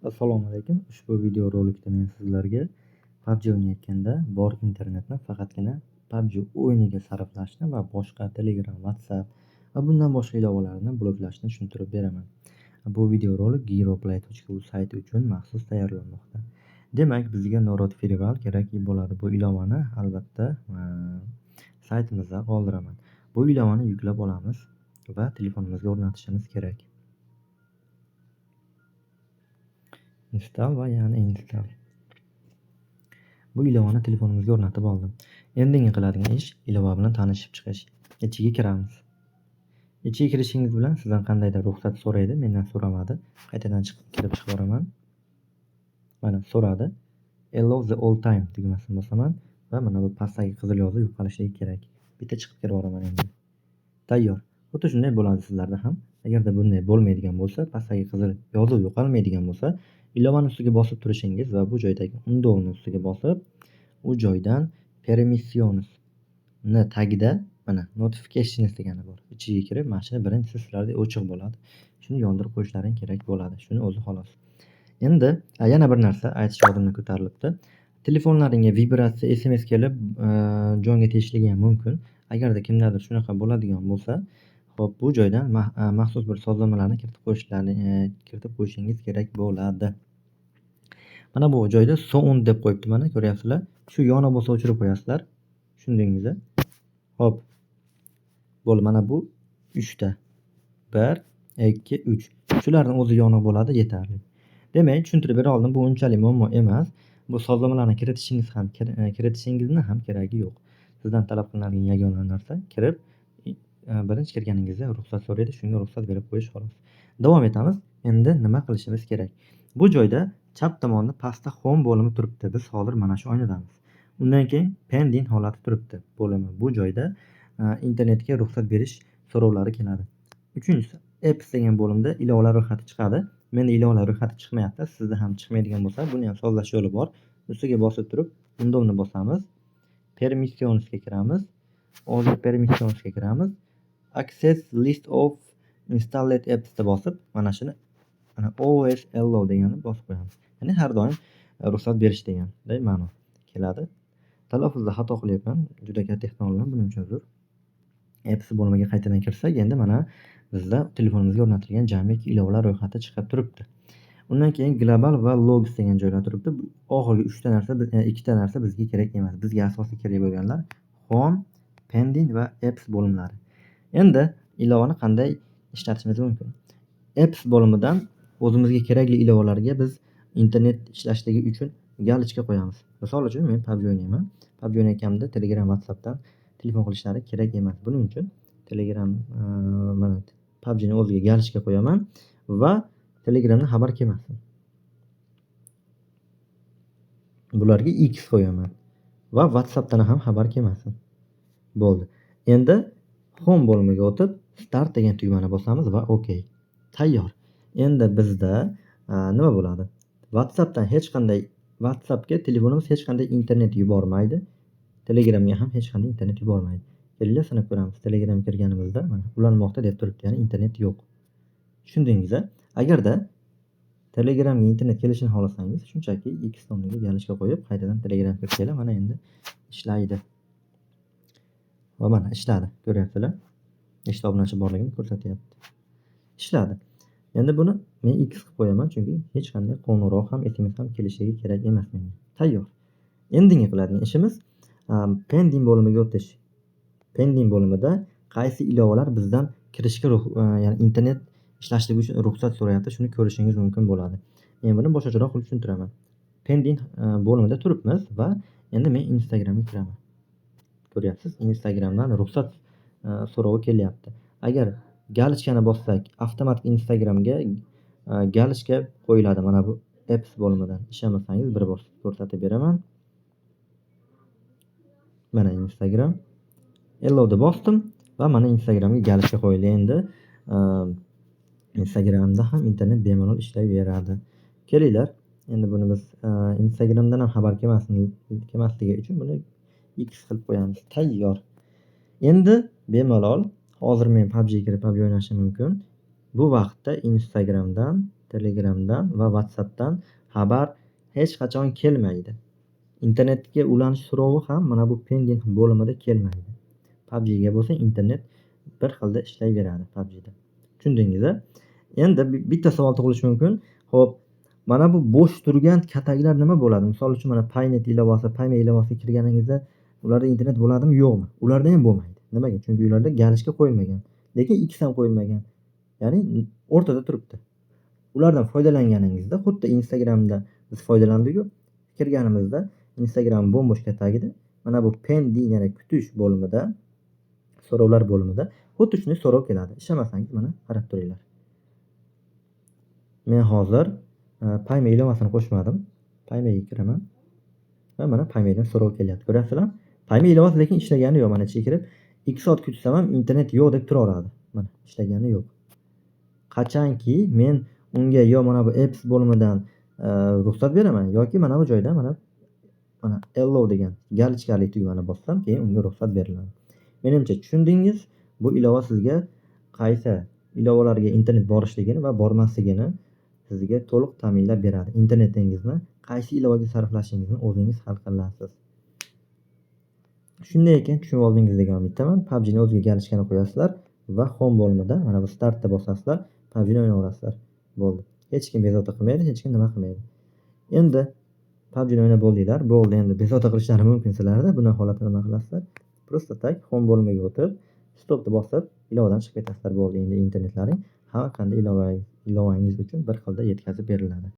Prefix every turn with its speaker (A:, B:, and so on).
A: Assalomu alaykum. Ushbu videorolikda men sizlarga PUBG o'ynayotganda bor internetni faqatgina PUBG o'yiniga sarflashni va boshqa Telegram, WhatsApp va bundan boshqa ilovalarni bloklashni tushuntirib beraman. Bu videorolik giroplay.uz sayti uchun maxsus tayyorlanmoqda. Demak, bizga Norod Firewall kerak bo'ladi. Bu ilovani albatta saytimizda qoldiraman. Bu ilovani yuklab olamiz va telefonimizga o'rnatishimiz kerak. Install va yana install. Bu ilovani telefonimizga o'rnatib oldim. Endigi qiladigan ish ilova bilan tanishib chiqish. Ichiga kiramiz. Ichiga kirishingiz bilan sizdan qandaydir ruxsat so'raydi. Mendan so'ramadi. Qaytadan chiqib kirib chiqaveraman. Mana so'radi. Allow the all time tugmasini bosaman va mana bu pastdagi qizil yozuv yo'qolishligi kerak. Bitta chiqib kiraveraman endi. Tayyor. Xuddi shunday bo'ladi sizlarda ham. Agarda bunday bo'lmaydigan bo'lsa, pastdagi qizil yozuv yo'qolmaydigan bo'lsa, ilovani ustiga bosib turishingiz va bu joydagi undovni ustiga bosib, u joydan permissions ni tagida mana notifications degani bor. Ichiga kirib, mana shuni birinchisi sizlarda o'chiq bo'ladi. Shuni yondirib qo'yishlaring kerak bo'ladi. Shuni o'zi xolos. Endi yana bir narsa aytish yodimdan ko'tarilibdi. Telefonlaringga vibratsiya, SMS kelib, jonga tegishligi ham mumkin. Agarda kimdadir shunaqa bo'ladigan bo'lsa, xo'p, bu joydan maxsus bir sozlamalarni kiritib qo'yishlarini kiritib qo'yishingiz kerak bo'ladi. Mana bu joyda sound deb qo'yibdi, mana ko'ryapsizlar. Shu yoniq bo'lsa o'chirib qo'yasizlar. Tushundingiz a? Xo'p. Bo'ldi, mana bu 3 ta. 1, 2, 3. Shularning o'zi yoniq bo'ladi, yetarli. Demak, tushuntirib bera oldim. Bu unchalik muammo emas. Bu sozlamalarni kiritishingiz ham kiritishingizni ham keragi yo'q. Sizdan talab qilinadigan yagona narsa kirib, birinchi kirganingizda ruxsat so'raydi, shunga ruxsat berib qo'yish xolos. Davom etamiz. Endi nima qilishimiz kerak? Bu joyda chap tomonda pastda Home bo'limi turibdi. Biz hozir mana shu oynadamiz. Undan keyin Pending holati turibdi bo'limi. Bu joyda internetga ruxsat berish so'rovlari keladi. Uchinchisi, Apps degan bo'limda ilovalar ro'yxati chiqadi. Menda ilovalar ro'yxati chiqmayapti. Sizda ham chiqmaydigan bo'lsa, buni ham sozlash yo'li bor. Ustiga bosib turib, undovni bosamiz. Permissionsga kiramiz. Hozir permissionsga kiramiz. Access list of installed apps deb bosib, mana shuni mana always allow deganni bosib qo'yamiz. Ya'ni har doim ruxsat berish deganday ma'no keladi. Talaffuzda xato qilyapman. Juda katta ehtimol bilan buning uchun uzr. Apps bo'limiga qaytadan kirsak, endi mana bizda telefonimizga o'rnatilgan jamiki ilovalar ro'yxati chiqib turibdi. Undan keyin global va logs degan joylar turibdi. Oxirgi 3 ta narsa, ikkita narsa bizga kerak emas. Bizga asosiy kerak bo'lganlar Home, Pending va Apps bo'limlari. Endi ilovani qanday ishlatishimiz mumkin? Apps bo'limidan o'zimizga kerakli ilovalarga biz internet ishlashligi uchun галочка qo'yamiz. Misol uchun men PUBG o'ynayman. PUBG o'ynayotganimda Telegram, WhatsAppdan telefon qilishlari kerak emas. Buning uchun Telegram, mana PUBGni o'ziga галочка qo'yaman va Telegramdan xabar kelmasin. Bularga X qo'yaman va WhatsAppdan ham xabar kelmasin. Bo'ldi. Endi Home bo'limiga o'tib, Start degan tugmani bosamiz va OK. Tayyor. Endi bizda nima bo'ladi? WhatsAppdan hech qanday WhatsAppga telefonimiz hech qanday internet yubormaydi. Telegramga ham hech qanday internet yubormaydi. Kelinglar, sinab ko'ramiz. Telegram kirganimizda mana ulanmoqda deb turibdi, ya'ni internet yo'q. Tushundingiz a? Agarda Telegramga internet kelishini xohlasangiz, shunchaki X o'rniga галочка qo'yib, qaytadan Telegram kirsanglar, mana endi ishlaydi. Va mana ishladi. Ko'ryapsizlar? Nechta obunachi borligini ko'rsatyapti. Ishladi. Endi buni men X qilib qo'yaman, chunki hech qanday qo'ng'iroq ham, SMS ham kelishligi kerak emas menga. Tayyor. Endigi qiladigan ishimiz Pending bo'limiga o'tish. Pending bo'limida qaysi ilovalar bizdan kirishga, ya'ni internet ishlashligi uchun ruxsat so'rayapti, shuni ko'rishingiz mumkin bo'ladi. Men buni boshqacharoq qilib tushuntiraman. Pending bo'limida turibmiz va endi men Instagramga kiraman. Ko'ryapsiz, Instagramdan ruxsat so'rovi kelyapti. Agar галочка ni bossak, avtomatik Instagramga галочка qo'yiladi mana bu Apps bo'limidan. Ishonmasangiz, bir bor ko'rsatib beraman. Mana Instagram. Allow'ni bosdim va mana Instagramga галочка qo'yildi. Endi Instagramda ham internet bemalol ishlayveradi. Kelinglar, endi buni biz Instagramdan ham xabar kelmasin kelmasligi uchun buni X qilib qo'yamiz. Tayyor. Endi bemalol hozir men PUBGga kirib PUBG o'ynashim mumkin. Bu vaqtda Instagramdan Telegramdan va WhatsAppdan xabar hech qachon kelmaydi. Internetga ulanish so'rovi ham mana bu pending bo'limida kelmaydi. PUBGga bo'lsa internet bir xilda ishlayveradi PUBGda. Tushundingiz a? Endi bitta savol tug'ilishi mumkin. Xo'p, mana bu bo'sh turgan kataklar nima bo'ladi? Misol uchun, mana Paynet ilovasi, Payme ilovasiga kirganingizda ularda internet bo'ladimi, yo'qmi? Ularda ham bo'lmaydi. Nimaga? Chunki ularda галочка qo'yilmagan. Lekin X ham qo'yilmagan. Ya'ni o'rtada turibdi. Ulardan foydalanganingizda xuddi Instagramda biz foydalandik-ku, kirganimizda Instagram bo'm-bo'sh katagida mana bu pending, ya'ni kutish bo'limida, so'rovlar bo'limida xuddi shunday so'rov keladi. Ishonmasangiz, mana qarab turinglar. Men hozir Payme ilovasini qo'shmadim. Paymega kiraman va mana Paymedan so'rov kelyapti. Ko'ryapsizlarmi? Payme ilovasi lekin ishlagani yo'q. Mana ichiga kirib 2 soat kutsam ham internet yo'q deb turaveradi. Mana ishlagani yo'q. Qachonki men unga yo mana bu apps bo'limidan ruxsat beraman yoki mana bu joyda mana allow degan галочка li tugmani bossam, keyin unga ruxsat beriladi. Menimcha, tushundingiz. Bu ilova sizga qaysi ilovalarga internet borishligini va bormasligini sizga to'liq ta'minlab beradi. Internetingizni qaysi ilovaga sarflashingizni o'zingiz hal qilasiz. Shunday ekan, tushunib oldingiz degan umiddaman. PUBGni o'ziga галочка ni qo'yasizlar va home bo'limida mana bu startni bosasizlar, PUBGni o'ynayverasizlar. Bo'ldi. Hech kim bezovta qilmaydi, hech kim nima qilmaydi. Endi PUBGni o'ynab bo'ldinglar. Bo'ldi, endi bezovta qilishlari mumkin sizlarni. Bunday holatda nima qilasizlar? Просто так home bo'limiga o'tib, stopni bosib, ilovadan chiqib ketasizlar. Bo'ldi, endi internetlaring har qanday ilovangiz uchun bir xilda yetkazib beriladi.